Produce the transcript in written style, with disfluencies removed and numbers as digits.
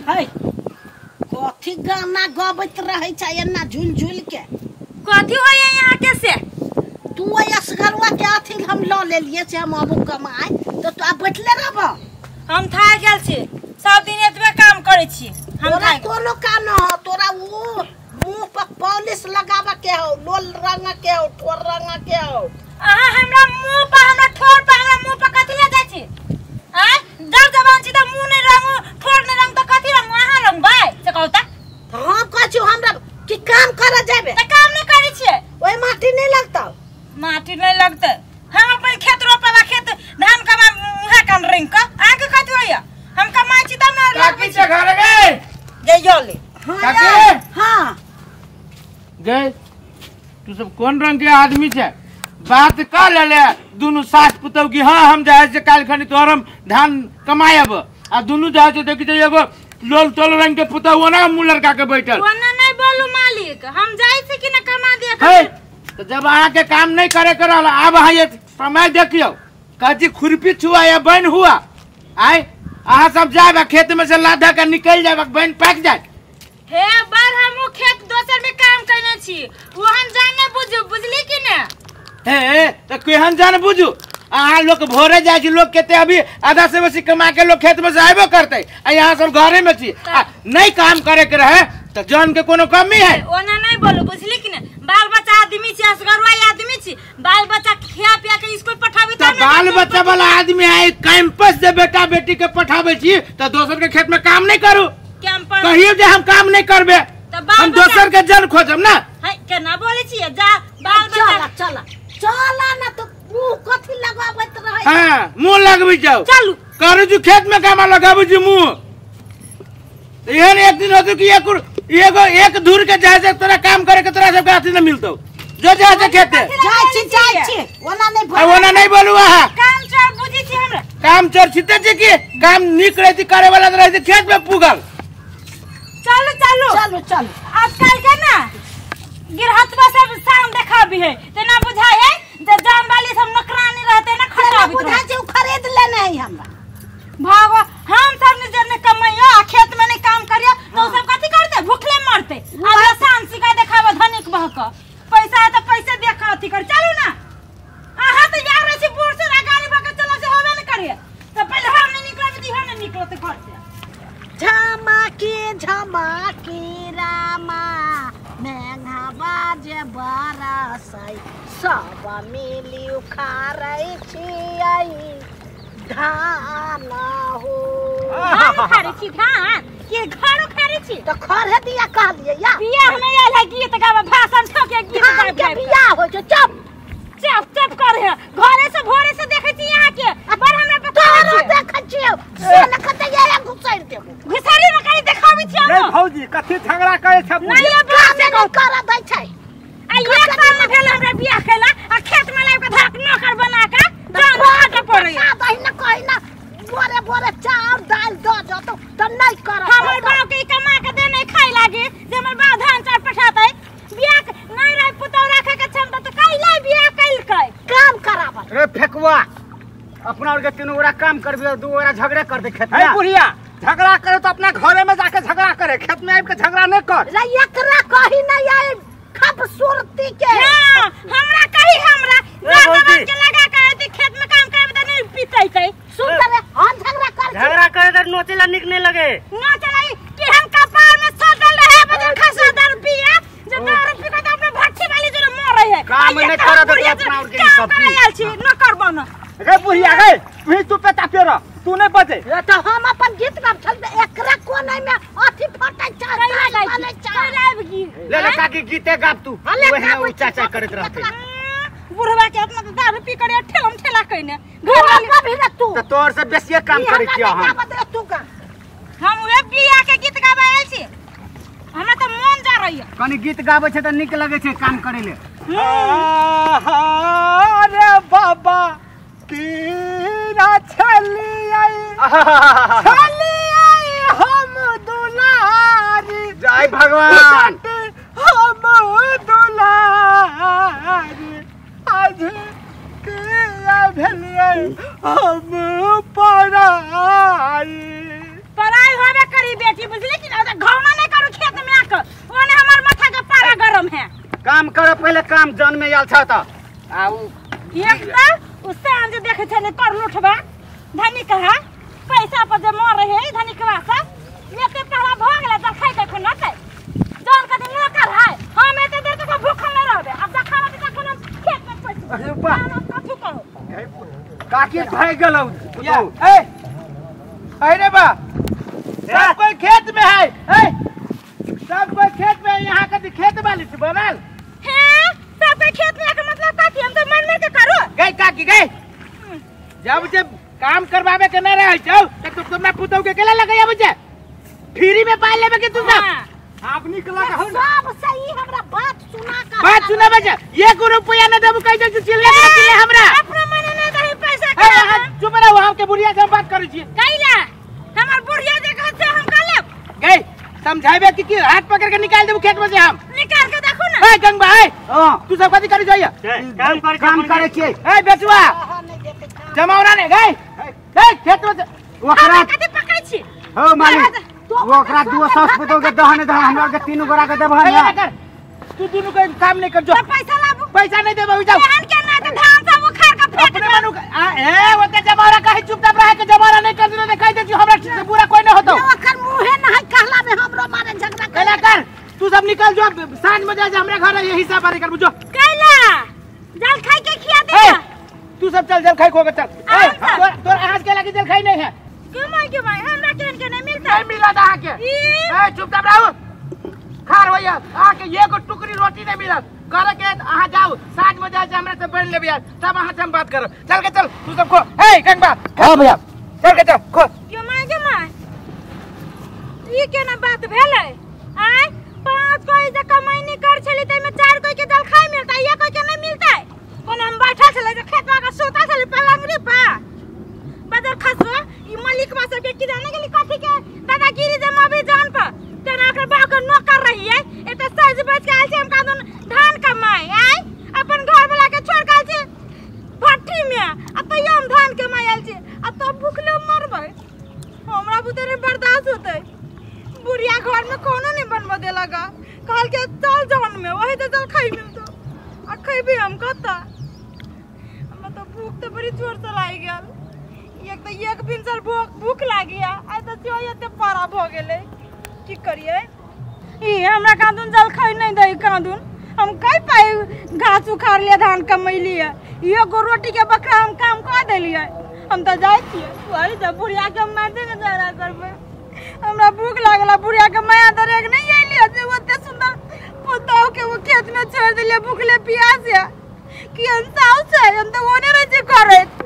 है कथी गाना गबैत रहै छै एना झूल झूल के? कथी होइए यहाँ के से? तू असगरवा के अथी हम ल लेलिए से हम अबू कमाए तो तू आब बैठले रहब। हम थाक गेल छी, सब दिन एतबे काम करै छी। हम तोरा कोनो काम न हो, तोरा वो मुंह पर पॉलिश लगावा के हो, लोल रंग के हो, ठोर रंग के हो। अहाँ हमरा मुंह पर, हमरा ठोर पर, हमरा मुंह पर कथी ले जाइ छी? आय डर जवान छी त मुंह नै रंगू, ठोर नै रंग त कथी रंगू? अहाँ रंगबै से कहू त। हम कहै छी हमरा कि काम करे जाबे त काम नै करै छियै। ओइ माटी नै लगतौ? माटी नै लगतै। हम अपन खेत रोपला, खेत धान कमा उहे काम रंग क अहाँ के कथी होइया? हम कमाइ छी तब न काकी छै घर गे जइयो ले। काकी हां गए तू सब कोन रंग के आदमी छै? बात का ले ले दुनु सास पुतौ की हां हम जाय से काल खनी तोहर हम धान कमायब आ दुनु जाय से देखि जे एगो लोल तोल रंग के पुतौ ओना मुंह लड़का के बैठल। ओना नै बोलू मालिक, हम जाय से कि न कमा दिया। हे तो जब अहाँ के काम नहीं करे के रहल, आब अहाँ ये समय देखियो कथी खुरपी छुआ या बन हुआ आय अहाँ सब जायब खेत में से लाधा के निकल जायब बन पाक जाए। हे बार हम खेत दोसर में काम करने छी, ओहन जान बुझू, बुझली कि ने? हे तो केहन जान बुझू? अहाँ लोग भोरे जाय छी, लोग केते अभी आधा से बेसी कमा के लोग खेत में से आबो करते आ यहाँ सब घरे में छी। नहीं काम करे के रहे तो जन के कोनो कमी है? ओना नहीं बोलू, बुझली कि ने? बाल बच्चा आदमी छी, असगरवा आदमी छी, बाल बच्चा खिया पिया के स्कूल पठाबी त बाल बच्चा वाला आदमी है। कैंपस से बेटा बेटी के पठाबे छी त दोसर के खेत में काम नहीं करू। कैंपस कहियो जे हम काम नहीं करबे हम दोसर के जन खोजब ना। है केना बोलै छी? जा बाल बच्चा चला चला ना तो मुंह कथी लगाबैत रहै? हां मुंह लगबै जाओ, चलू करू जो खेत में काम लगाबू जी मुंह। एहन एक दिन होतौ कि एक एगो एक धूर के जाय से तोरा काम करे के तोरा सब के अथी न मिलतौ। जो जाय से खेते जाय छी, जाय छी ओना नहीं बोलू, ओना नहीं बोलू। अहाँ काम चोर बुझी छी हमरा? काम चोर छिते छी कि काम नीक रहती करे वाला रहती खेत में पुगल। चलू चलू चलू चलू। आजकल के ना गिरहतवा सब शाम देखाबी है तेना बुझाय है जे जान वाली सब नौकरानी रहते ना खटाबी बुझाय छै, उ खरीद लेने है हमरा। भागो, हम सब ने जने कमैयो आ खेत में नहीं काम करियो तो सब कथी करते? भूखले मरते। आ शान सिखा देखाबो धनिक बह क पैसा है त पैसे देखा अथी कर। चलू ना अहाँ तो यार रहै छी बूढ़ से गाड़ी भक चला से होबे न करिए त पहिले हम नहीं निकलबे त इहो नहीं निकलते घर से। झमकी झमकी रामा मेघा बाजे बरसै सब मिली उखारै छियै धान हो। धान उखारै छी? धान के घर उखारै छी त खरे दिया कहलियै या बियाह में आयल है गीत गाबै भाषण ठोके गीत धान के बियाह होइ छै। चुप चुप चुप करे है, घरे से भोरे से देखै छी यहाँ के बड़ हमरा पता तोरो देखै छियौ सोना कते या घुसैर देबो। घुसैरी न करी देखाबै छी हम। भौजी कथी झगड़ा करे छै? नहीं ये काम नहीं कर दै छै। आ एक साल में भेल हमरा बियाह कैला आ खेत में लाबि के धक नौकर बना के जान काटे पड़ै। आ दही न कहि न बोरे बोरे चाउर दाल द जतो त नहीं कर। हमर बाप के कमा के दे नहीं खाइ लागी जे हमर बाप धान चाउर पठातै। बियाह नहीं रहे पुतौ राखे के क्षमता त कैला बियाह कैलकै? काम कराबल रे फेकुआ अपना और के तीनों गोरा काम करबे और दू गोरा झगड़ा कर दे खेत में। हे बुढ़िया झगड़ा करे तो अपना घरे में जाके झगड़ा करे, खेत में आबि के झगड़ा नहीं कर। रे एकरा कही नहीं आए खूबसूरती के। हां हमरा कही हमरा रात के लगा के आती खेत में काम करबे त नहीं पीतै तै। सुन रे हम झगड़ा कर झगड़ा करे त नोचेला निक नहीं लगे। नोचेला कि हम कपार में सटल रहे बजन खसा दर पिया जे दारू पी के त अपना भट्ठी वाली जो मरै है। काम नहीं करत अपना और के सब काम छी न करबो न। रे बुढ़िया गे तू चुपे चापे रह, तू नहीं बजे। तो हम अपन गीत गाब छल एकरा कोने में अथी फटै छै ले ले काकी गीते गाब तू वही उ चाचा करत रहते। बुढ़वा के अपना दारू पी करे ठेलम ठेला कइने घर वाला भी न तू त तोर से बेसिए काम करै छी हम। तू का हम उहे बियाह के गीत गाबै आयल छी, हमरा त मन जा रही है। कनी गीत गाबै छै त नीक लगै छै काम करै ले। अरे बाबा कीरा छलियै छलियै हम दुलारी। जय भगवान हम दुलारी आज किया भेलियै हम पराई। पराई होबे करी बेटी बुझ कर पहिले काम जन में आयल छ त आ उ एक त उ सांझ देखे छले कर लुठबा धनिक हा पैसा पर जे मर रहे धनिकवा से एते पहला भ गेलै जलखै देखो न ते जन कदी नौकर है हम एते देर तक भूखल न रहबे अब जखन रहबे तखन हम खेत में पैसा अरे बा कथु कहो काकी भाग गेलौ ए अरे बा सब कोई खेत में है ए सब कोई खेत में है, यहाँ कदी खेत वाली छी बनल हे सब कोई खेत में के मतलब काकी हम तो मन में के करू गई काकी गई जब जब काम करवावे के न रहे छौ त तू तुमरा पुतौ के केला लगाया बच्चा फ्री में पाल लेबे के तू सब आप निकला हो सब सही हमरा बात सुना का बात सुना बच्चा एक रुपया न देबू कहि दे चिल्ला के चिल्ला हमरा अपना मने नहीं दही पैसा ए के अहाँ चुप रहू हम के बुढ़िया से हम बात करै छी कैला हमर बुढ़िया जे कहत से हम कर लेब गई समझाबे कि हाथ पकड़ के निकाल देबू खेत में से हम निकाल के देखो ना ए गंगबा ए हां तू सब कथी करी जाइया काम करे काम करे के ए बेचुआ नहीं देते काम। जमावरा ने गई ए खेत में से ओकरा कथी पकड़ै छी हो मालिक ओकरा दू सौ पुतौ के दहने दह हमरा के तीनू गोरा के देबह ए, ना कर तू दोनों के काम नहीं कर जो तो पैसा लाबू पैसा नहीं देबे जाओ एहन के ना त धान सब उखाड़ के फेंक अपने मनु आ ए ओते जमावरा काहे चुपचाप रहे के जमावरा नहीं कर दिनो कहि दे छी हमरा से बुरा कोई नहीं होतो ओकर मुंहे नहीं कहला में हमरो मारे झगड़ा कैला कर तू सब निकल जो साँझ में जा जा हमरे घर यही हिसाब बारी कर बुझो कैला जल खाई के खिया दे ए तू सब चल जल खाई खो के चल ए आराम से। तोर तोर आज के लागी जल खाई नहीं है क्यों माई क्यों माई हमरा केहन के नहीं मिलता नहीं मिला था आके ई ए चुपचाप रहो खार होइया आके एगो टुकड़ी रोटी नहीं मिलत करे के अहाँ जाओ साँझ में जा जा हमरा से बैठ लेबे यार तब अहाँ से हम बात करब चल के चल तू सब खो ए गंगबा हां भैया चल के चल खो क्यों माई क्यों माई ई केना बात भेलै आय पांच कोई जे कमैनी कर छली तै में चार कोई के जल खाई मिलता एक कोई के नहीं मिलता कोनो हम बैठल छलै जे खेतवा के सोता छलै पलंगरी पर बदर खसवा ई मालिकवा सब के किराना गेली कथी के दादागिरी जमाबे जान पर तेना ओकर बाप के नौकर रहिए एते सज बच के आयल छै हम कादन धान कमाए आय अपन घर वाला के छोड़ के आयल छै भट्ठी में आ तैयो हम धान कमाए आयल छै आ तब भूखले मरबै हमरा बुते नहीं बर्दाश्त होतै बुढ़िया घर में कोनो नहीं बनबऽ देलक कहल के चल जौन में वही तो चल खैबी तो आ खैबी हम कतऽ हमरा तो भूख तो बड़ी जोर से लागि गेल एक तो एक भिनसर भूख लागि आइ तऽ सेहो एते पारा भऽ गेलै की करियै ई हमरा कादुन जलखै नहीं दै कादुन हम कई पाइ घास उखाड़ लियै धान कमैलियै एगो रोटी के बकरा हम काम कऽ देलियै हम तऽ जाइ छियै वही तऽ बुढ़िया के हम मारते के झगड़ा करबै हमरा भूख लागल बुढ़िया के माया दरेक नहीं अयलियै जे ओते सुंदर पुतहु के वो खेत में छोड़ देलियै भूखले प्यासे कि हम साउ छै हम तऽ ओने रहै छियै करैत